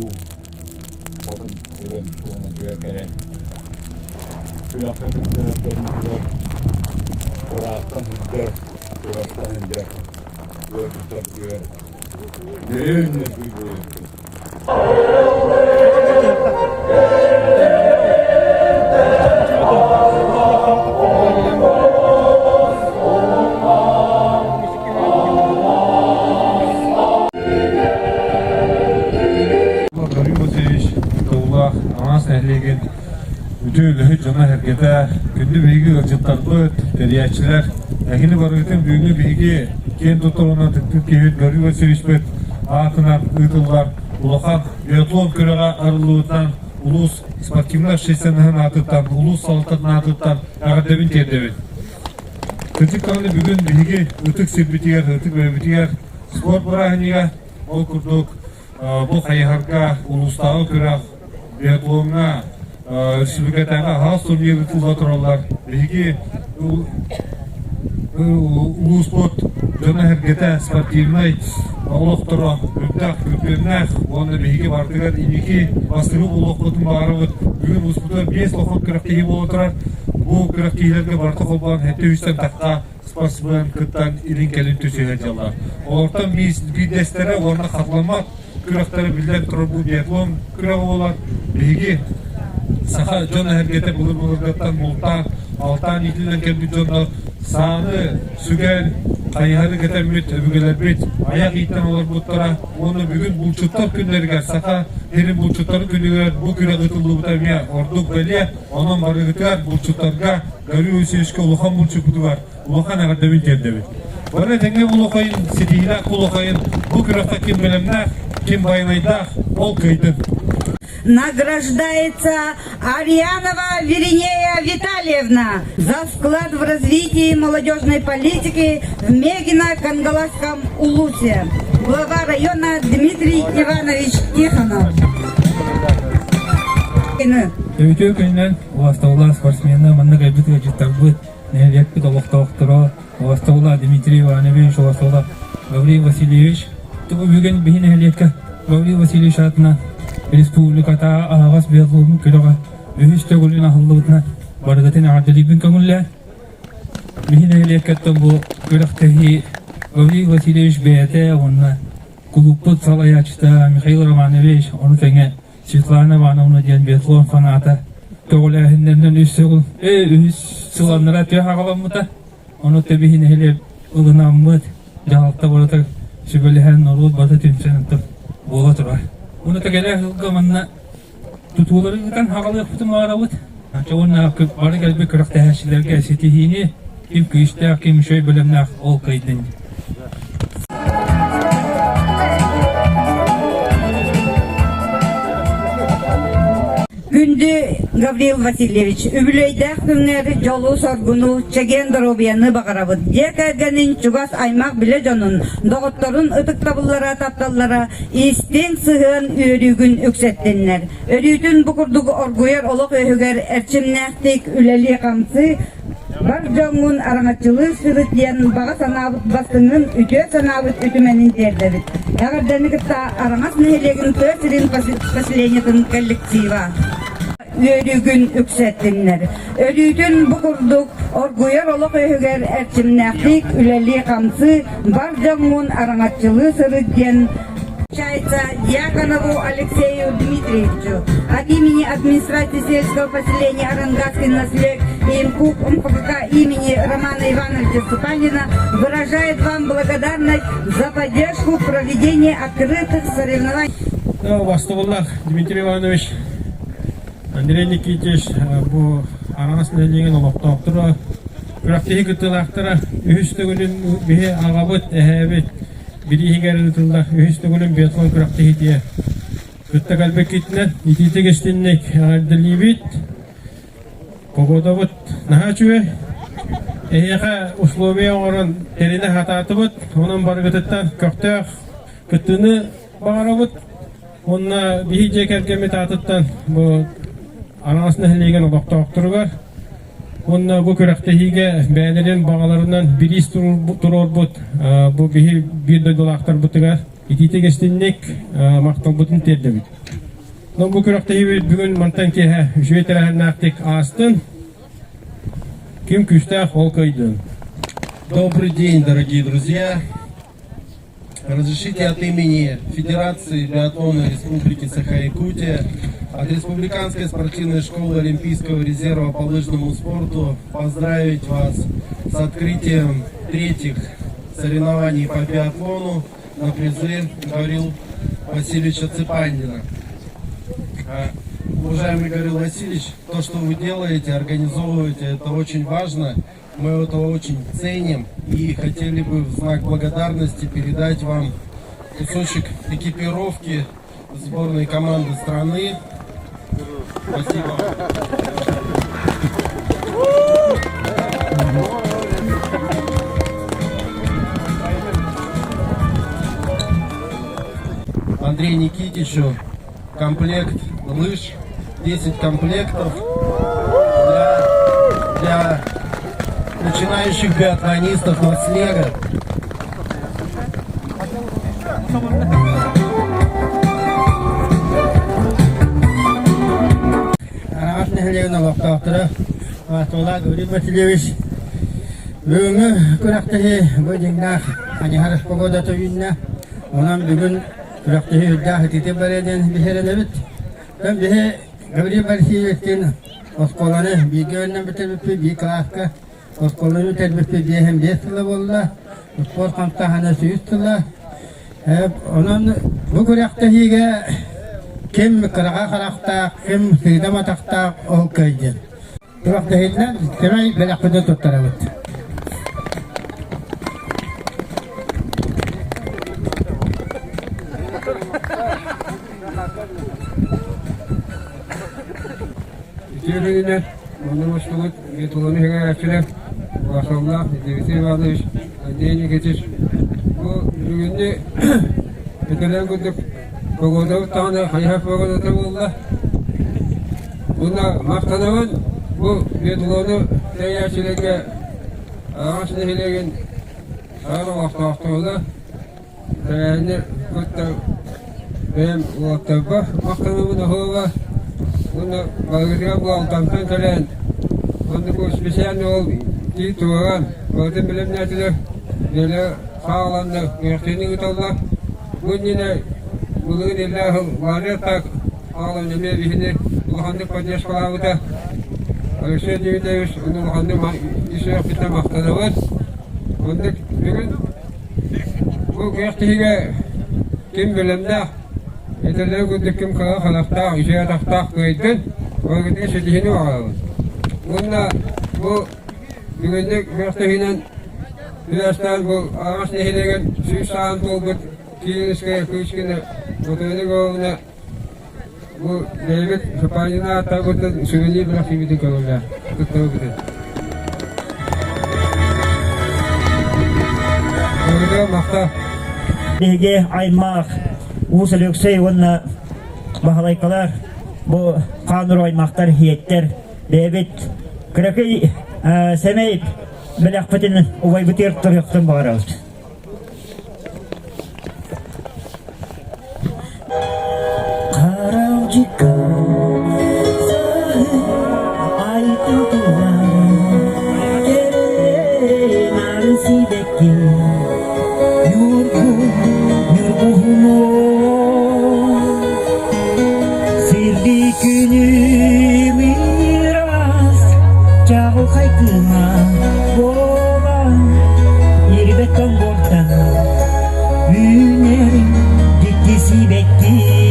Улуу Хотун Эбэм туонатыгар кэлэн күрэххэ кыттыһар дьоммутугар ыраахтан сылдьар, чугастан сылдьар ыалдьыттарбытыгар үөрэн буолуохтун. Гаврил Васильевич Тыллаах Аҥаас нэһилиэгин үтүө үлэһит дьоно-сэргэтэ, күндү биһиги ыалдьыттарбыт, тэрийээччилэр, эһигини барыгытын бүгүҥҥү биһиги киэн туттар уонна ытыктыыр киһибит Гаврил Васильевичпыт аатынан ыытыллар улахан биатлон күрэҕэ арыллыбытынан улуус спортивнай общественноһын аатыттан, улуус салалтатын аатыттан эҕэрдэбин тиэрдэбин. Кырдьык даҕаны бүгүн биһиги ытык сирбитигэр, ытык бэйэбитигэр спорт бырааһынньыга ол курдук бу хайыһарга улуустааҕы күрэх, биатлоҥҥа республикатааҕы аһаҕас турнир ыытылла тураллар. Биһиги улууспут дьоно-сэргэтэ спортивнай олохторо үрдээх, күргүөмнээх уонна биһиги барытыгар инники бастыҥы буолуохпутун баҕарабыт. Бүгүн улууспутугар биэс улахан күрэхтэһии буола турар. Бу күрэхтэһиилэргэ барыта холбоон сэттэ үстэн тахха спортсмен кыттан илин-кэлин түсүһэ дьаллар. Олортон биирдэстэрэ уонна хатыламмат күрэхтэрэ биллэн турар бу биатлон күрэҕэ буолар. Биһиги саха дьон эһэргэтэ былыр-былыргаттан бултаан, алтаан иитиллэн кэлбит дьоннор сааны сүгэн, хайыһары кэтэммит өбүгэлэрбит айах ииттэн олорбуттара уонна бүгүн булчуттар күннэригэр саха сирин булчуттарын күнүгэр бу күрэх ыытыллыбыта эмиэ ордук бэлиэ. Онон барыгытыгар булчуттарга Гаврил Васильевичка улахан булчуппутугар улахан эҕэрдэбин тиэрдэбин. Бары этэҥҥэ булуохайын, ситиһиилээх булуохайын, бу күрэххэ ким бэлэмнээх, ким байанайдаах, ол кыайдын. Награждается Арианова Веринея Витальевна за вклад в развитие молодежной политики в Мегино-Кангаласском улусе. Глава района Дмитрий Иванович Тихонов. Үтүө күнүнэн Убастабыллаах спортсменнар, манна кэлбит ыалдьыттарбыт, нэһилиэкпит олохтоохторо, убастабыллаах Дмитрий Иванович, убастабыллаах Гаврил Васильевич. Бу бүгүн биһи нэһилиэккэ Гаврил Васильевич аатынан республиката аһаҕас биатлонун күрэҕэ үһүс төгүлүн аһыллыбытынан барыгытын эҕэрдэлиибин көҥүллээн. Биһи нэһилиэккэттэн бу күрэхтэһии Гаврил Васильевич бэйэтэ уонна кулууппут салайааччыта Михаил Романович ону тэҥэ Светлана Ивановна диэн биатлон фаната көҕүлээһиннэринэн үс сыл үһүс сыланнара тыа хаҕаламмыта. Ону тэбиһи нэһилиэк ылынаммыт, дьаһалта барыта сүбэлэһэн, норуот барыта түмсэн буола турар. Уну тэгэлээх сылга манна тутуулары ыытан хаҕалыахпытын баҕарабыт. Уонна бары кэлбит күрэхтэһээччилэргэ ситиһиини ким күүстээх, ким үчүгэй бэлэмнээх ол кыайдын. Күндү Гаврил Васильевич, үбүлүөйдээх күҥҥэр дьолу-соргуну, чэгиэн доруобуйаны баҕарабыт. Дьиэ кэргэнин чугас аймах билэ дьонун, доҕотторун ытыктабыллара, тапталлара истиҥ сыһыан үөрүүгүн үксэттиннэр. Өрүүтүн бу курдук оргуйар олох үөһүгэр эрчимнээхтик үлэлии-хамсыы, Бар дьоҥҥун араҥаччылыы сырыт диэн баҕа санаабыт бастыҥын, үтүө санаабыт үтүмэнин тиэрдэбит. Эҕэрдэни кытта Араҥас нэһилиэгин тыа сирин поселениетын коллектива үөрүүгүн үксэттиннэр. Өрүүтүн бу курдук оргуйар олох үөһүгэр эрчимнээхтик үлэлии-хамсыы, бар дьоҥҥун араҥаччылыы сырыт диэн Чайца Дьяконову Алексею Дмитриевичу от имени администрации сельского поселения Арангаский наслед ИМКУ МХПК имени Романа Ивановича Степанина выражает вам благодарность за поддержку в проведении открытых соревнований. Бастыбыллах Дмитрий Иванович, Андрей Никитич бу Араас нэһилиэгин олохтоохторо, күрэхтэһии кыттыылаахтара үһүс төгүлүн биһи аҕабыт, эһээбит Бирииһигэр ыытыллар үһүс төгүлүн биатлон күрэхтэһиитигэр кытта кэлбиккитинэн итиитик истинник эҕэрдэлиибит. Погодабыт наһаа үчүгэй. Эһиэхэ условия оҥорон тэринэ сатаатыбыт. Онон барыгытыттан көхтөөх кыттыыны баҕарабыт. Уонна биһи дьиэ кэргэммит аатыттан бу Араас нэһилиэгин олохтоохторугар уонна бу күрэхтэһиигэ бэйэлэрин баҕаларынан бириис туруорбут бу биһи биир дойдулаахтарбытыгар. итиитик истинник махталбытын тиэрдэбит. Бу күрэхтэһиибит бүгүн мантан киэһэ үчүгэй тэрээһиннээхтик аастын. Ким күүстээх ол кыайдын. Добрый день, дорогие друзья! Разрешите от имени Федерации биатлона Республики Саха-Якутия, от Республиканской спортивной школы Олимпийского резерва по лыжному спорту поздравить вас с открытием третьих соревнований по биатлону на призы Гаврил Васильевича Цыпандина. Уважаемый Гаврил Васильевич, то, что вы делаете, организовываете, это очень важно. Мы это очень ценим и хотели бы в знак благодарности передать вам кусочек экипировки сборной команды страны. Спасибо. Андрею Никитичу комплект лыж, 10 комплектов для, для начинающих биатлонистов на снега. Араас нэһилиэгин олохтоохторо Ватола Гаврил Васильевич бүгүҥҥү күрэхтэһии бу дьиҥнээх аньыһар погодата үүннэ. Онон бүгүн күрэхтэһии үрдээх итиитин барыа диэн биһирэнэбит. Тон биһи Гаврил Васильевичтыын оскуоланы бииргэ үөрэнэн бүтэрбиппит биир кылааска оскуоланы бүтэрбиппит биэһин биэс сыла буолла. Спорт хамсааһына сүүс сыла. Онон бу күрэхтэһиигэ ким кыраҕа харахтаах, ким сыыдам атахтаах ол кыайдын. Күрэхтэһиинэн сэмэй бэлэхпитин туттарабыт. Үтүө күнүнэн манна мустубут Туланы сэҥээрээччилэр Васаллаах Дмитрий Иванович, Андрей Никитич бу бүгүннү этэрэн курдук погодабыт даҕаны хайыһар погодата буолла. Уонна махтанабын бу биатлону тэрийээччилэргэ Аҕас нэһилиэгин саҥа олохтоохторуна Тэрээһини кытта бэйэм уолаттарга махтанабын оһуоба уонна барыгытыгар бу Алтантан кэлэн оннук специально ол тии туруоран барытын бэлэмнээтилэр дэлэ саҕаланна үөрэхтиини ыыталлар бу иннинэ былырыын иллээх сыл Варя так аҕалан эмиэ биһини улаханнык поддержкалаабыта Алексей Дмитриевич ону улаханнык ис сүрэхпиттэн махтанабын оннук бүгүн Бу күөх киһигэ ким бэлэмнээх, этэллэрин курдук ким кыра харахтаах, үчүгэй атахтаах кыайдын, барыгытыгар ситиһиини баҕарабын. Уонна бу бүгүннү күрэхтэһиинэн күрэстээн бу Араҥас нэһилиэгин сүүс сааһын туолбут Кириллская Кычкина Мотрена Егоровна Бу бэйэбит Сапанина ааттаабытын сувенир бэлэхтиибитин көҥүллээх кыттабыппытын. Көрүдүө махта. Биһиги аймах Уус Өлөксөй уонна Баһылайкалар бу хаан аймахтар иһиэттэр бэйэбит кыракый сэмэй бэлэхпитин убайбытыгар туруохтун баҕарабыт. Харалдьыка айтын тула кэрэ нарын сибэкки ньургу ньургуһуну сирди күнүм ыраас чаҕылхай кыыма буолан Ирбэт тоҥ буортан үүнэр дьикти сибэкки.